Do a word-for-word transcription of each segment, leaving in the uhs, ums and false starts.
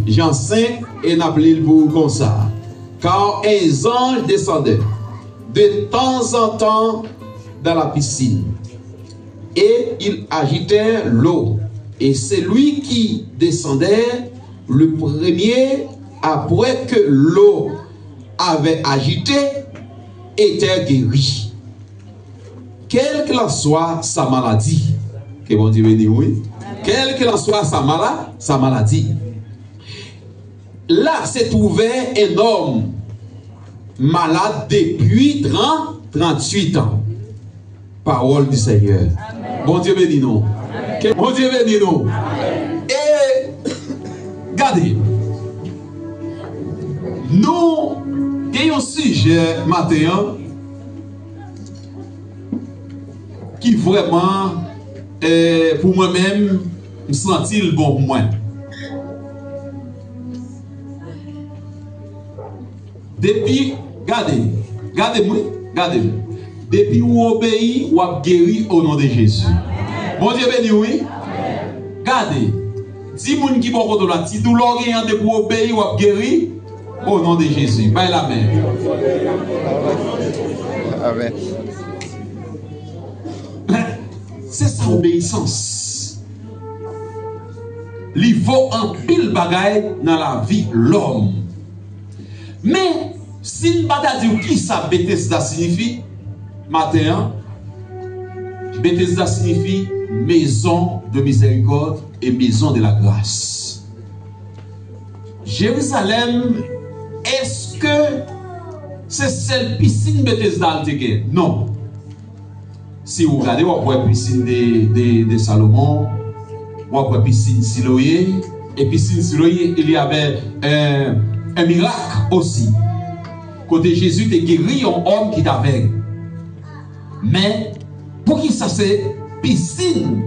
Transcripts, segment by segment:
Jean cinq, e n ap li l pou ou konsa. Car un ange descendait de temps en temps dans la piscine, et il agitait l'eau. Et celui qui descendait le premier, après que l'eau avait agité, était guéri. Quelle que soit sa maladie, ke Bondye beni w, wi. Quelle que soit sa mala, sa maladie. Là se trouvait un homme malade depuis trente, trente-huit ans. Parole du Seigneur. Bondye beni nou. Ke Bondye beni nou. E gade, nou gen yon sijè maten an ki vrèman, eh, pou mwen menm, m santi l bon pou mwen. Depi, gade, gade m wi, gade m. Depi w obeyi, w ap geri o non de Jezi. Bondye beni w wi. Gade, di moun ki bò kote w la, ti doulè w genyen an, depi w obeyi, w ap geri o non de Jezi. Bay lamen. Amen. Se sa obeyisans. Li vo anpil bagay nan lavi lòm. Men, si n pa ta di w kisa Betesda siyifi, maten an, Betesda siyifi Maison de Miséricorde et Maison de la Grâce. Jerizalèm, èske se sèl pisin Betesda l te gen? Non. Si w gade, w ap wè pisin de, de, de Salomon, w ap wè pisin Siloye, e pisin Siloye, il y avait un, un miracle aussi, kote Jezi te geri yon òm ki t avèg. Men, poukisa se pisin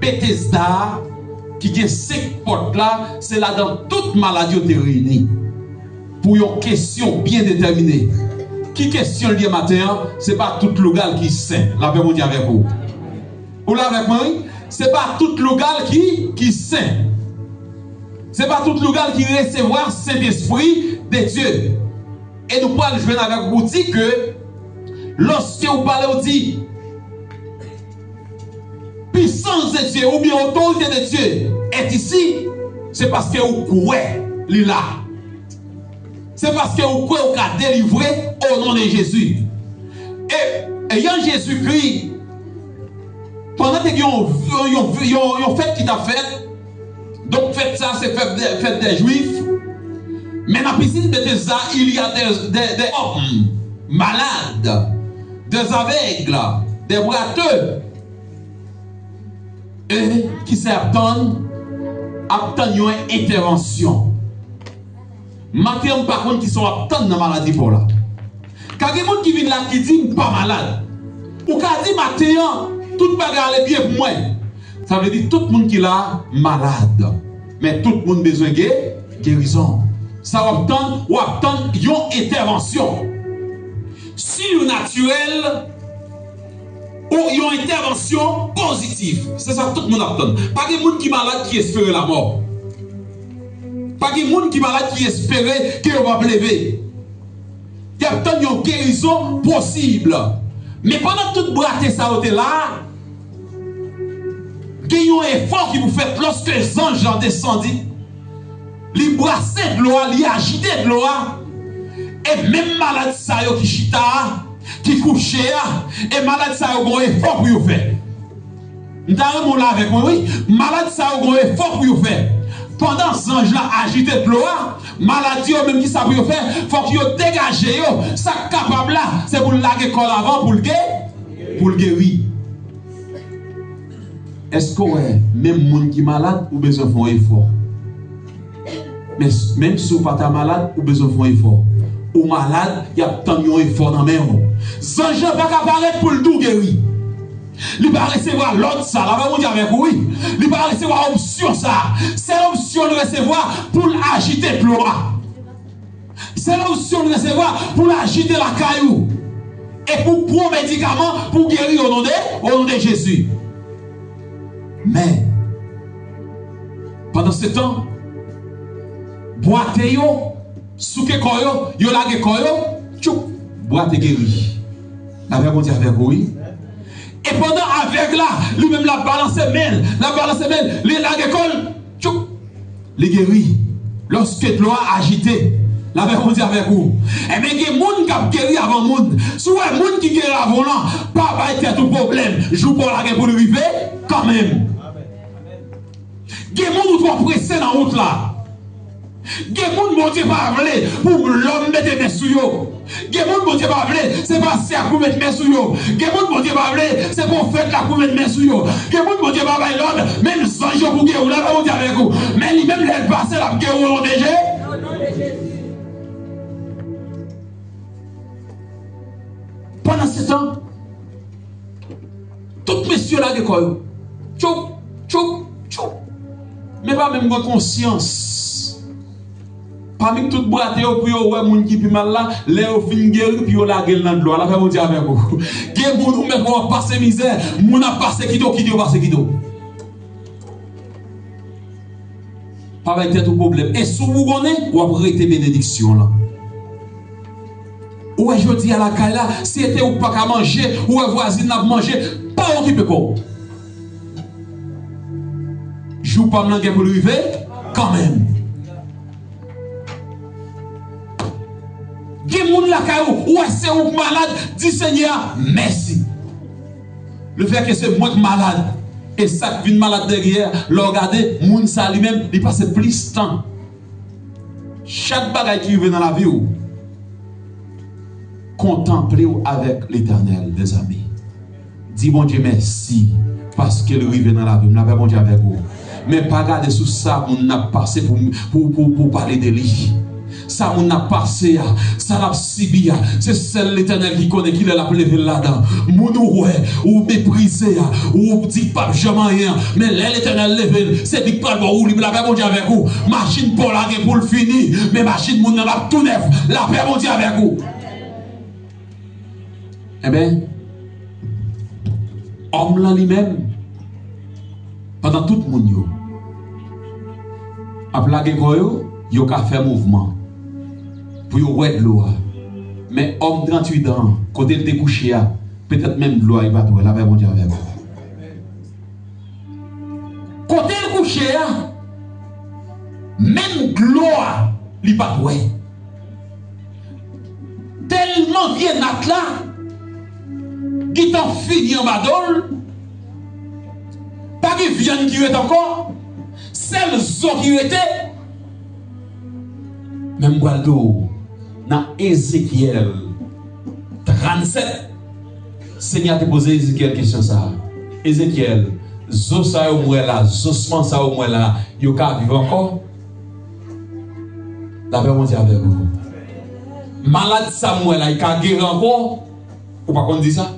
Betesda a ki gen senk pòt la, se ladan tout malad yo te reyini? Pou yon kesyon byen detèmine. Ki kesyon l ye maten an? Se pa tout lougal ki sen. Lapè Bondye avèk ou. Ou la avèk mwen, wi? Se pa tout lougal ki, ki sen. Se pa tout lougal ki resevwa Sentespri de Dye. E nou pral jwenn avèk ou di ke lòske ou pale, ou di, puissance de Dieu oubyen autorité de Dieu est ici, se paske ou kwè li la. Se paske ou kwè ou ka delivre o non de Jezi. E, e jan Jezikri, pandan te gen yon, yon, yon, yon fèt ki t ap fèt, donk fèt sa se fèt de, fèt dè Jwif. Men nan pisin Betesda, il y a des, des, des hommes malades, des aveugles, des boiteux. E kisa y ap tann? Ap tann yon entèvansyon. Maten an, m pa konn kisa w ap tann nan maladi pa w la. Ka gen moun ki vin la ki di, "M pa malad." Ou ka di, "Maten an, tout bagay ale byen pou mwen." Sa vle di tout moun ki la malad. Men tout moun bezwen gen gerizon. Sa w ap tann, w ap tann yon entèvansyon sirnatirèl ou yon entèvansyon pozitif. Se sa tout moun ap tann. Pa gen moun ki malad ki espere lamò. Pa gen moun ki malad ki espere ke yo p ap leve. Y ap tann yon gerizon posib. Men pandan tout bwate sa yo te la, gen yon efò ki pou fèt lòske zanj lan desandi. Li brase dlo a, li ajite dlo a. E menm malad sa yo ki chita a, ki kouche a, e malad sa yo gon efò pou yo fè. M ta renmen w la avèk mwen, wi. Malad sa yo gon efò pou yo fè. Pandan zanj lan ajite dlo a, malad yo menm, kisa pou yo fè? Fòk yo degaje yo. Sa k kapab la, se pou l lage kò l avan, pou l ge-, pou l geri. Èske w wè, menm moun ki malad, ou bezwen fè yon efò? Men, menm si w pa ta malad, ou bezwen fè yon efò. Ou malad, y ap tann yon efò nan men w. Zanj lan pa ka parèt pou l di w geri. Li pa resevwa lòd sa. Lapè Bondye avèk ou, wi. Li pa resevwa opsyon sa. Sèl opsyon l resevwa pou l ajite dlo a. Sèl opsyon l resevwa pou l ajite lakay ou. E pou pran medikaman pou geri o non de, o non de Jezi. Men, pandansetan, Bwate yo, souke kò yo, yo lage kò yo, tchoup, bwate geri. Lapè Bondye avèk ou, wi. E pandan avèg la, li menm l ap balanse men l, l ap balanse men l, li lage kò l, tchoup, li geri. Lòske dlo a ajite, lapè Bondye avèk ou. Ebyen, gen moun k ap geri avan moun. Si w wè moun ki geri avan w lan, pa bay tèt ou pwoblèm. Jou pa w la gen pou l rive kanmenm. Gen moun ou twò prese nan wout la. Gen moun Bondye pa vle pou lòm mete men sou yo. Gen moun Bondye pa vle, se pastè a pou met men sou yo. Gen moun Bondye pa vle, se pwofèt la pou met men sou yo. Gen moun Bondye pa bay lòd, menm zanj yo pou geri w, lapè Bondye avèk ou. Men li menm lè l pase, l ap geri w o non de Je. Pandan se tan, tout mesye lage kò yo. Tchoup, tchoup, tchoup. Men pa menm gen konsyans. Pami tout bwate yo, pou yo wè moun ki pi mal la, lè yo fin geri, pou yo lage l nan dlo a. Lapè Bondye avèk ou. Gen moun ou menm w ap pase mizè, moun ap pase kite w, kite yo pase kite w. Pa bay tèt ou pwoblèm. E si w bougonnen, w ap rete benediksyon lan. Ou wè jodi a lakay la, si se te ou k pa ka manje, ou wè vwazin nan ap manje, pa okipe kò w. Jou pa m lan gen pou l rive kanmenm. Gen moun lakay ou, ou wè se ou k malad, di Senyè a mèsi. Lefètke se mwen k malad, e sa k vin malad dèyè, lè w gade, moun sa li menm, li pase plis tan. Chak bagay ki rive nan lavi w, kontanple w avèk Letènèl, mezanmi. Di Bondye mèsi paske l rive nan lavi m. Lapè Bondye avèk ou. Men pa gade sou sa moun nan ap pase pou, pou, pou, pou pale de li. Sa moun nan ap pase a, sa l ap sibi a, se sèl Letènèl ki konnen kilè l ap leve l ladan. Moun ou wè, ou meprize a, ou di k p ap janm anyen an, men lè Letènèl leve l, se li k pral ba w woulib. Lapè Bondye avèk ou. Machin pa w la gen pou l fini, men machin moun nan ap tou nèf. Lapè Bondye avèk ou. Enben, òm lan li menm, pandan tout moun yo ap lage kò yo, yo ka fè mouvman pou yo wè dlo a. Men òm tranntuit an, kote l te kouche a, petèt menm dlo a li pa t wè. Lapè Bondye avèk ou. Kote l kouche a, menm dlo a, li pa t wè. Tèlman vye nat la gentan fini anba do l, pa gen vyann ki ret ankò, sèl zo ki rete. Men m pral di w, nan Ezekyèl trannsèt, Senyè a te poze Ezekyèl kesyon sa a, Ezekyèl, zo sa yo m wè la, zosman sa yo m wè la, yo ka viv ankò? Lapè Bondye avèk ou. Malad sa m wè la, li ka geri ankò? Ou pa konn di sa?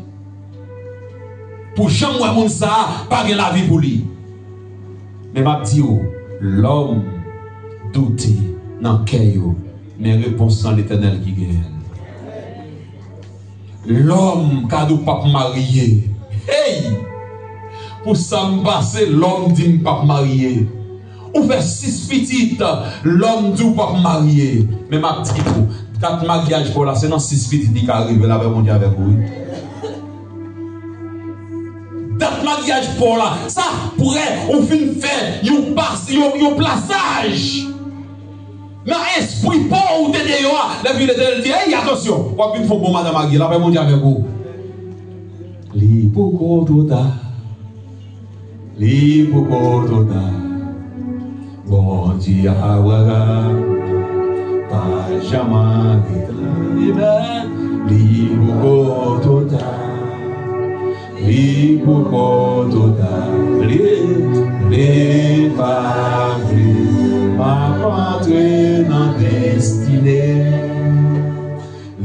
Pou jan m wè moun sa a, pa gen lavi pou li. Men m ap di w, lòm doute nan kè yo, men repons lan Letènèl ki genyen l. Lòm ka di w p ap marye. Hey! Pou sa m pase, lòm di m p ap marye. Ou fè sis pitit, lòm di w p ap marye. Men m ap di w, dat maryaj pa w la, se nan sis pitit li ka rive, lapè Bondye avèk ou, wi. Dat maryaj pa w la, sa prè ou fin fè yon pas, yon, yon plasaj. Nan espri pa w ou te deyò a, lè vin Letènèl di, "Ey, atansyon, w ap vin fè yon bon madan marye, lapè Bondye avèk ou." Li poko twò ta. Li poko twò ta. Bondye Abraram pa janm anreta. Li poko twò ta. Li poko twò ta. Vle, vle, pa vle, m ap antre nan destine.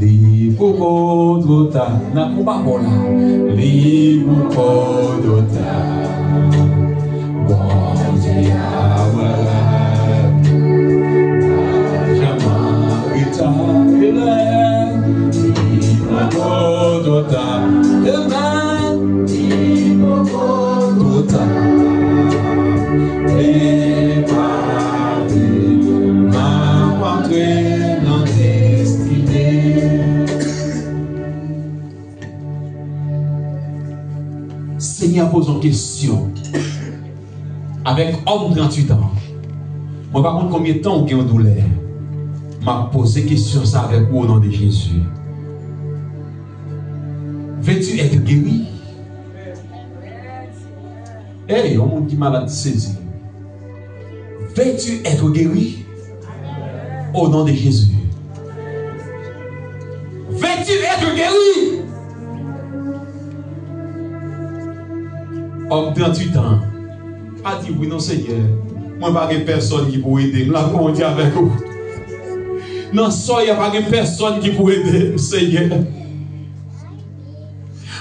Li poko twò ta. Nan konba pa w la. Li poko twò ta. Bondye Abraram pa janm anreta. Li poko twò ta. Li poko twò ta. Li pa vle. Senyè poze yon kesyon avèk òm tranntuit an. Mwen pa konn konbyen tan ou gen yon doulè. M ap poze kesyon sa avèk ou o non de Jezi. Veux-tu être guéri? Ey, yon moun ki malad sezi. Veux-tu être guéri? Au nom de Jésus. Veux-tu être guéri? Òm tranntuit an. Pa di wi non Senyè. Mwen pa gen pèsòn ki pou ede m. Lavi Bondye avèk ou. Nan soy a pa gen pèsòn ki pou ede m Senyè.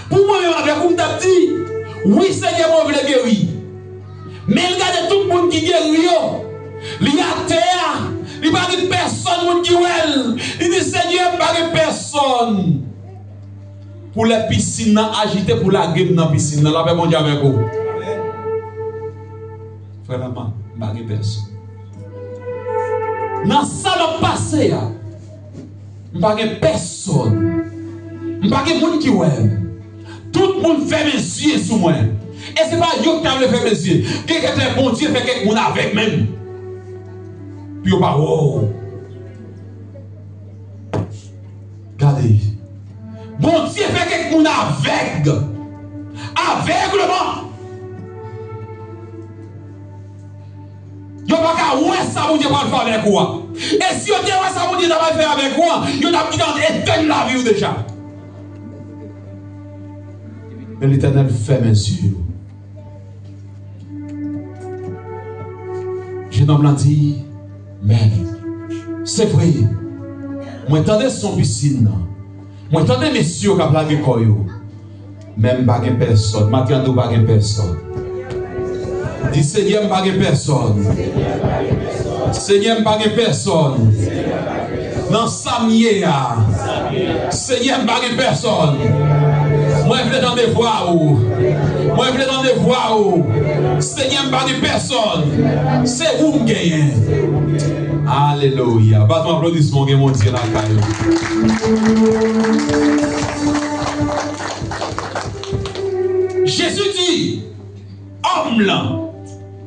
Pou mwen menm avèk ou, m t ap di, wi Senyè mwen vle geri. Men l gade tout moun ki geri yo. Li atè a, li pa gen pèsòn moun ki wè l. Li di, Senyè, m pa gen pèsòn. Pou lè pisin nan ajite, pou lage m nan pisin nan. Lapè Bondye avèk ou. Vrèman, m pa gen pèsòn. Nan sa m ap pase a, m pa gen pèsòn. M pa gen moun ki wè m. Tout moun fèmen zye sou mwen. E se pa yo ki ta vle fèmen zye. Gen kèk lè Bondye fè kèk moun avèg menm. Pou yo pa wè w. Gade. Bondye fè kèk moun avèg. Avègleman. Yo pa ka wè sa Bondye pral fè avèk ou a. E si yo te wè sa Bondye ta pral fè avèk ou a, yo t ap gentan etenn lavi w deja. Men Letènèl fèmen zye yo. Jenòm lan di, men, se vre, mwen tande son pisin nan. Mwen tande mesye yo k ap lage kò yo. Men m pa gen pèsòn. Maten an di w pa gen pèsòn. Di, Senyè, m pa gen pèsòn. Senyè, m pa gen pèsòn. Nan sa m ye a. Senyè, m pa gen pèsòn. Mwen vle tande vwa ou. Mwen vle tande vwa ou. Senyè, m pa gen pèsòn. Se ou m genyen. Alelouya. Bat yon aplodisman, gen Bondye lakay ou. Jezi di, òm lan,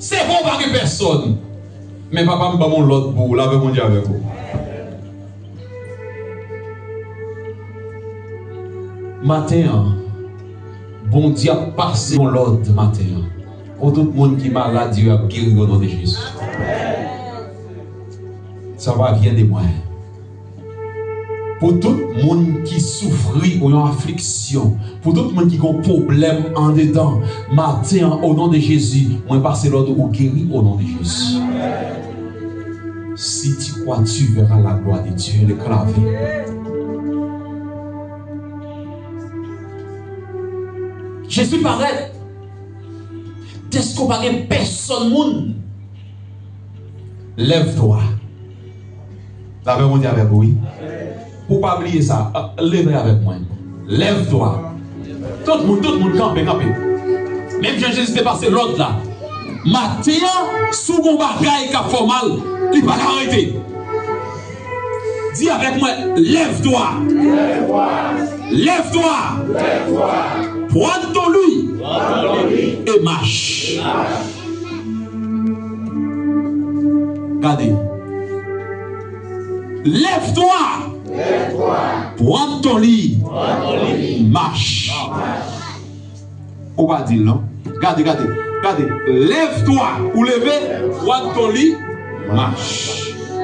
se vre w pa gen pèsòn, men papa m ban m yon lòd pou ou, lapè Bondye avèk ou. Maten an, Bondye ap pase yon lòd maten an. Pou tout moun ki malad, yo ap geri o non de Jezi. Sa pa vyen de mwen. Pou tout moun ki soufri ou yon afliksyon, pou tout moun ki gon pwoblèm andedan, maten an, o non de Jezi, mwen pase lòd ou geri o non de Jezi. Si tu crois, tu verras la gloire de Dieu, le clave. Jezi parèt. Dèske w pa gen pèsòn moun, lèv dwa. Lapè Bondye avèk ou, wi. Pou w pa bliye sa, leve avèk mwen. Lèv dwa. Tout moun, tout moun, kanpe, kanpe. Menm jan Jezi te pase lòd la. Maten an, si w gon bagay k ap fè w mal, li pa ka rete. Di avèk mwen, lèv dwa. Lèv dwa. Pran ton li. E mach. Gade. Lèv dwa. Pran ton li. Mach. Ou pa di l non. Gade, gade, gade. Lèv dwa. Ou leve. Pran ton li. Mach.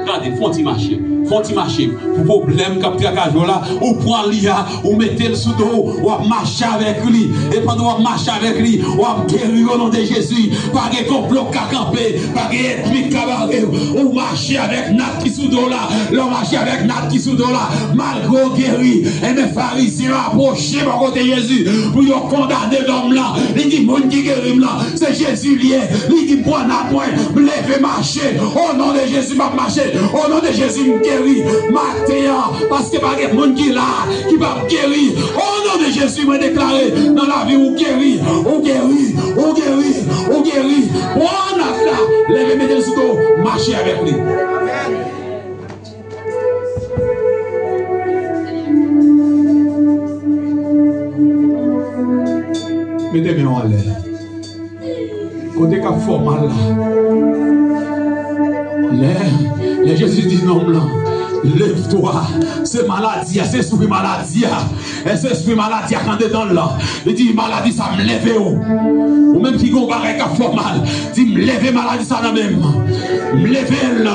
Gade, fè yon ti mache. Fè yon ti mache. Pou pwoblèm k ap trakaje w la, ou pran li a, ou mete l sou do w, w ap mache avèk li. E pandan w ap mache avèk li, w ap geri o non de Jezi. Pa gen konplo k ka kanpe, pa gen ènmi k ka bare w. Ou mache avèk nat ki sou do w la. Lè w mache avèk nat ki sou do w la, malgre w geri, enben Farizyen yo apwoche bò kote Jezi pou yo kondane lòm lan. Li di, moun ki geri m lan, se Jezi l ye. Li di, m pran nat mwen, m leve mache. O non de Jezi, m ap mache. O non de Jezi, m geri. Maten an, paske pa gen moun ki la, ki p ap geri. O non de Jezi, mwen deklare, nan lavi ou geri, ou geri, ou geri, ou geri. Pran nat la, leve mete l sou do, mache avèk li. Mete men w anlè. Kote k ap fè w mal la? Lè, lè Jezi di nonm lan, lève-toi, se maladi a, se espri maladi a. E se espri maladi a k andedan l lan. Li di, maladi sa, m leve w. Ou menm ki gen yon bagay k ap fè w mal, di, m leve maladi sa nan men m. M leve l.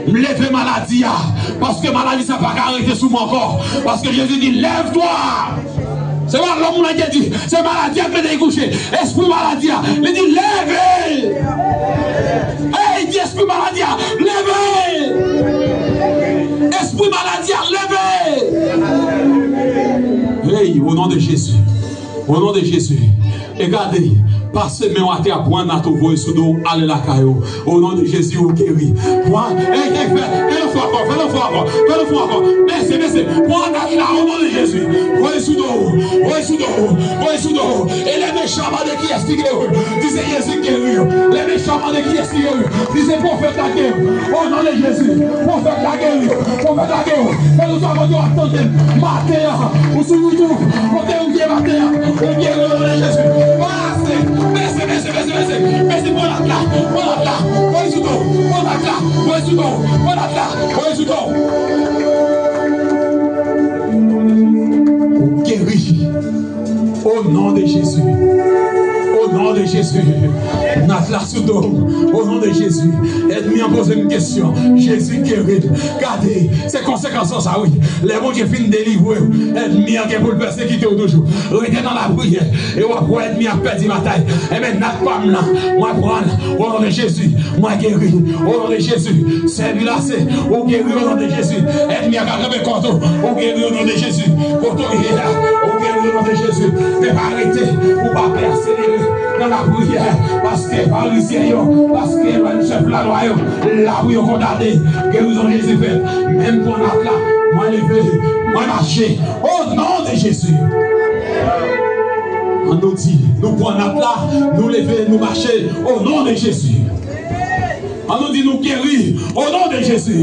M leve maladi a. Paske maladi sa pa ka rete sou mwen ankò. Paske Jezi di, lève-toi. Se pa lòm lan ki di, se maladi a k mete li kouche. Espri maladi a, li di, leve! Ey, di espri maladi a, leve! Espri maladi a, leve! Ey, o non de Jezi. O non de Jezi. E gade, pase men w atè a, pran Nat ou voye sou do w, ale lakay ou. O non de Jezi, ou geri. Pran, e, e, fè, fè l fò ankò, fè l fò ankò, fè l fò ankò. Bese, bese. Pran Nat la, o non de Jezi. Voye sou do w, voye sou do w, voye sou do w. E lè mechan mande kiyès ki geri w, di se Jezi ki geri w. Lè mechan mande kiyès ki geri w, di se pwofèt la ki geri w. O non de Jezi, pwofèt la geri w, pwofèt la geri w. Fè nou sa, kote w ap tande m maten an, ou sou YouTube, kote ou ye maten an, ou geri o non de Jezi. Pase, bese, bese, bese, bese, bese, pran Nat la, pran Nat la, voye sou do w, pran Nat la, voye sou do w, pran Nat la, voye sou do w. Ou geri. O non de Jezi. O non de Jezi. Nat la sou do m. O non de Jezi. Ènmi an poze m kesyon. Jezi geri l. Gade, se konsekans sa, wi. Lè Bondye fin delivre w, ènmi an gen pou l pèsekite w toujou. Rete nan lapriyè. E w ap wè ènmi an ap pèdi batay. Enben, Nat pa m lan, mwen pran l. O non de Jezi, mwen geri. O non de Jezi, sèvi l ase. Ou geri o non de Jezi. Ènmi an ka kanpe kont ou. Ou geri o non de Jezi. Kote w ye a, ou geri o non de Jezi. Men pa rete. Ou pa pèseverè nan lapriyè. Paske Farizyen yo, paske lwa chèf lalwa yo, la pou yo kondane. Gerizon Jezi fèt. Menm pran Nat la, mwen leve, mwen mache. O non de Jezi. An nou di, nou pran Nat la, nou leve, nou mache. O non de Jezi. An nou di, nou geri. O non de Jezi.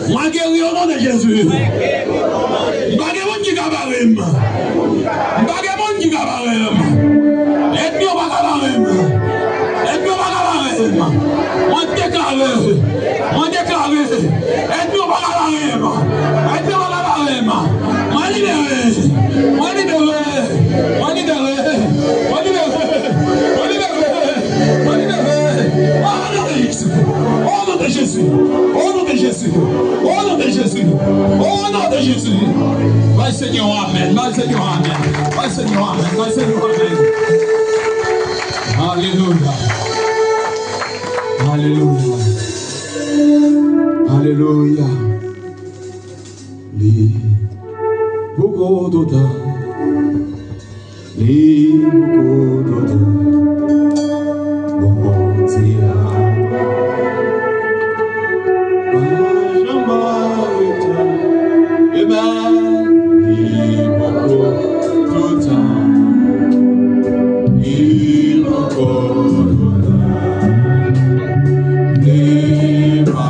Mwen geri o non de Jezi. M pa gen moun ki ka bare m. M pa gen moun ki ka bare m. Ènmi yo pa ka bare m. Ènmi yo pa ka bare m. Mwen deklare. Mwen deklare. Ènmi yo pa ka bare m. Ènmi yo pa ka bare m. Mwen libere. Mwen libere. Mwen libere. Mwen libere. Mwen libere. Mwen libere. O non de Jezi. O non de Jezi. O non de Jezi. O non de Jezi. O non de Jezi. Bay Senyè w amèn. Bay Senyè w amèn. Bay Senyè w amèn. Bay Senyè w amèn. Alelouya. Alelouya. Alelouya. Li poko twò ta. Li poko twò ta. Bondye a pa janm arete. Amen. Li poko twò ta. Li poko twò ta. Li pa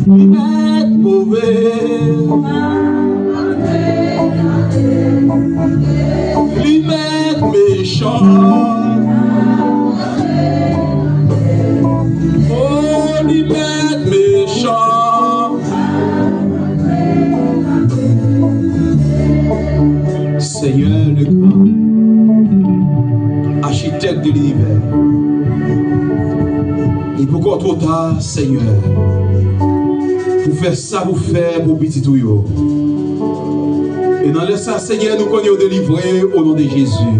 Li mèt move. Li mèt mechan. O, li mèt mechan. Seigneur le grand, architecte de l'univers, li poko twò ta, Senyè, pou fè sa pou fè pou pitit ou yo. E nan lè sa, Senyè, nou konnen yo delivre o non de Jezi.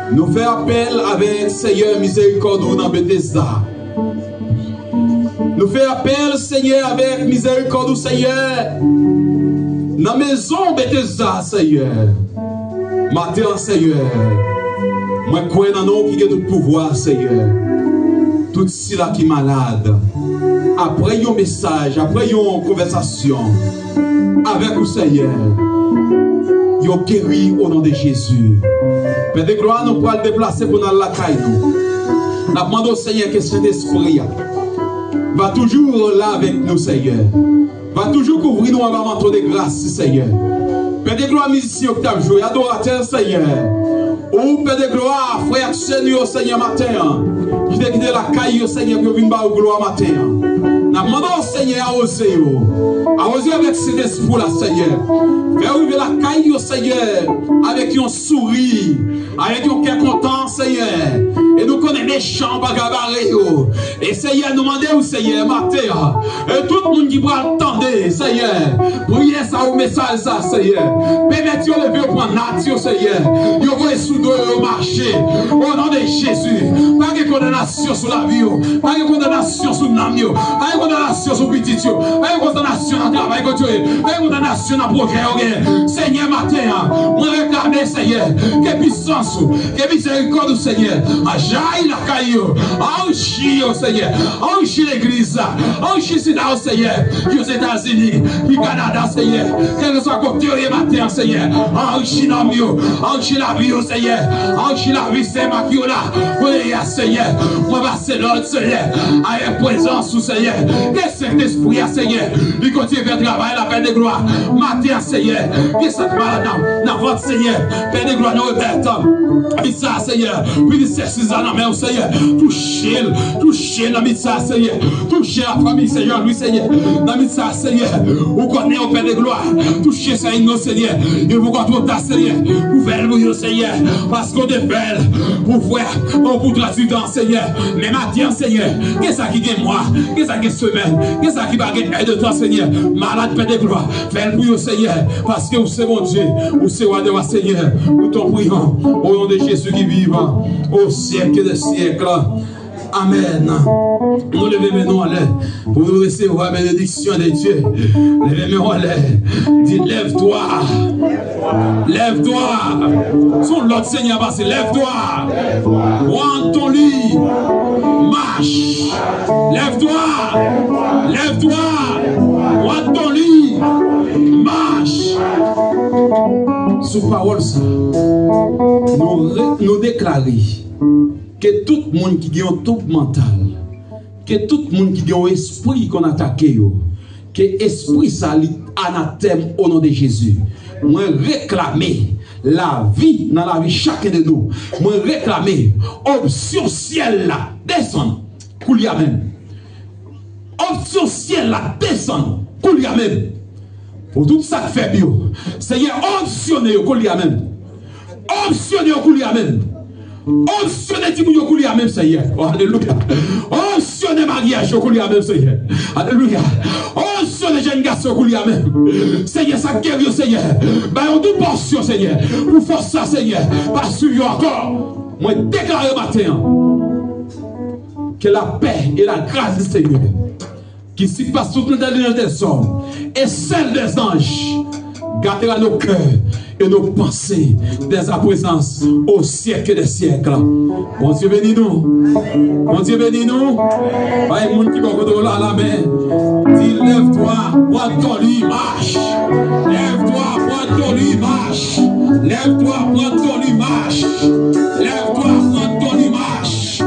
Nou fè apèl avèk, Seyè, mizerikòd ou nan Betesda. Nou fè apèl, Seyè, avèk mizerikòd ou, Seyè, nan mezon Betesda, Seyè. Maten an, Seyè, mwen kwè nan non w ki gen tout pouvwa, Seyè. Tout sila ki malad, apre yon mesaj, apre yon konvèsasyon avèk ou, Seyè, yo geri o non de Jezi. Pè de glwa, nou pral deplase pou n al lakay nou. N ap mande w, Seyè, ke Sentespri a va toujou la avèk nou, Seyè. Va toujou kouvri nou anba manto de gras, Seyè. Pè de glwa, mizisyen yo ki t ap jwe, adoratè, Seyè. Ou, Pè de glwa, frè ak sè nou yo, Seyè, maten an, ki te kite lakay yo, Seyè, pou yo vin ba ou glwa maten an. N ap mande w, Seyè, awoze yo. Awoze yo avèk Sentespri w la, Seyè. Fè yo rive lakay yo, Seyè, avèk yon souri, avèk yon kè kontan, Seyè. E nou konnen mechan pa ka bare yo. E, Seyè, nou mande w, Seyè, maten an, e tout moun ki pral tande, Seyè, priyè sa yo, mesaj sa, Seyè, pèmèt yo leve, yo pran nat yo, Seyè, yo voye sou do yo, yo mache. O non de Jezi, pa gen kondanasyon sou lavi yo, pa gen kondanasyon sou nanm yo, pa gen kondanasyon sou pitit yo, pa gen kondanasyon nan travay kote yo ye, pa gen kondanasyon nan pwojè yo genyen. Seyè, maten an, mwen reklame, Seyè, ke pisans ou, ke mizerikòd ou, Seyè, jayi lakay yo, anrichi yo, Seyè, anrichi legliz la, anrichi sila yo, Seyè, ki Ozetazini, ki Kanada, Seyè, kèlkeswa kote yo ye maten an, Seyè, anrichi nanm yo, anrichi lavi yo, Seyè, anrichi lavi sè Makyola, kote y a, Seyè, mwen pase lòd, Seyè, avèk prezans ou, Seyè, ke Sentespri a, Seyè, li kontinye fè travay la, Pè de glwa, maten an, Seyè, ke sa k malad nan, nan vant, Seyè, Pè de glwa, nou remèt Pita, Seyè, ministè Siza nan men w, Seyè. Touche l, touche l nan mit sa, Seyè. Touche lafanmi, Seyè, Lwi, Seyè. Nan mit sa, Seyè. Ou konnen yo, Pè de glwa. Touche sa, Seyè, Seyè. Yo poko twò ta, Seyè. Pou fè l pou yo, Seyè. Paske w te fè l pou frè, ou pou transitan, Seyè. Men maten an, Seyè. Gen sa ki gen mwa, gen sa ki gen semèn, gen sa ki pa gen èdtan, Seyè. Malad, Pè de glwa. Fè l pou yo, Seyè, paske ou se Bondye, ou se Wa dè wa, Seyè. Nou t'en prions, au nom de Jésus qui vit au siècle des siècles. Amèn. Nou leve men nou anlè pou nou resevwa benediksyon de Dye. Leve men w anlè. Di, lève-toi. Lève-toi. Se yon lòd Senyè a pase. Lève-toi. Pran ton lit. Marche. Lève-toi. Lève-toi. Pran ton lit. Marche. Sou pawòl sa, nou, re, nou deklare ke tout moun ki gen yon twoub mantal, ke tout moun ki gen yon espri ki konn atake yo, ke espri sa li anatèm o non de Jezi. Mwen reklame lavi nan lavi chaken de nou. Mwen reklame onksyon syèl la desann koulye a menm. Onksyon syèl la desann koulye a menm. Pou tout sa k fèb yo, Senyè, onksyone yo koulye a menm. Onksyone yo koulye a menm. Onksyone timoun yo koulye a menm, Senyè. O, alelouya. Onksyone maryaj yo koulye a menm, Senyè. Alelouya. Onksyone jèn gason yo koulye a menm. Senyè, sa k geri yo, Senyè, ba yo dout pòsyon, Senyè. Pou fòs sa, Senyè, pa swiv yo ankò. Mwen deklare maten an, que la paix et la grâce du Seigneur, qui surpasse toute l'intelligence des hommes et celle des anges, gardera nos cœurs et nos pensées dès à présent au siècle des siècles. Bondye beni nou. Bondye beni nou. Bay moun ki bò kote w la lamen. Di, lève-toi, prends ton lit, marche. Lève-toi, prends ton lit, marche. Lève-toi, prends ton lit, marche. Lève-toi, prends ton lit, marche.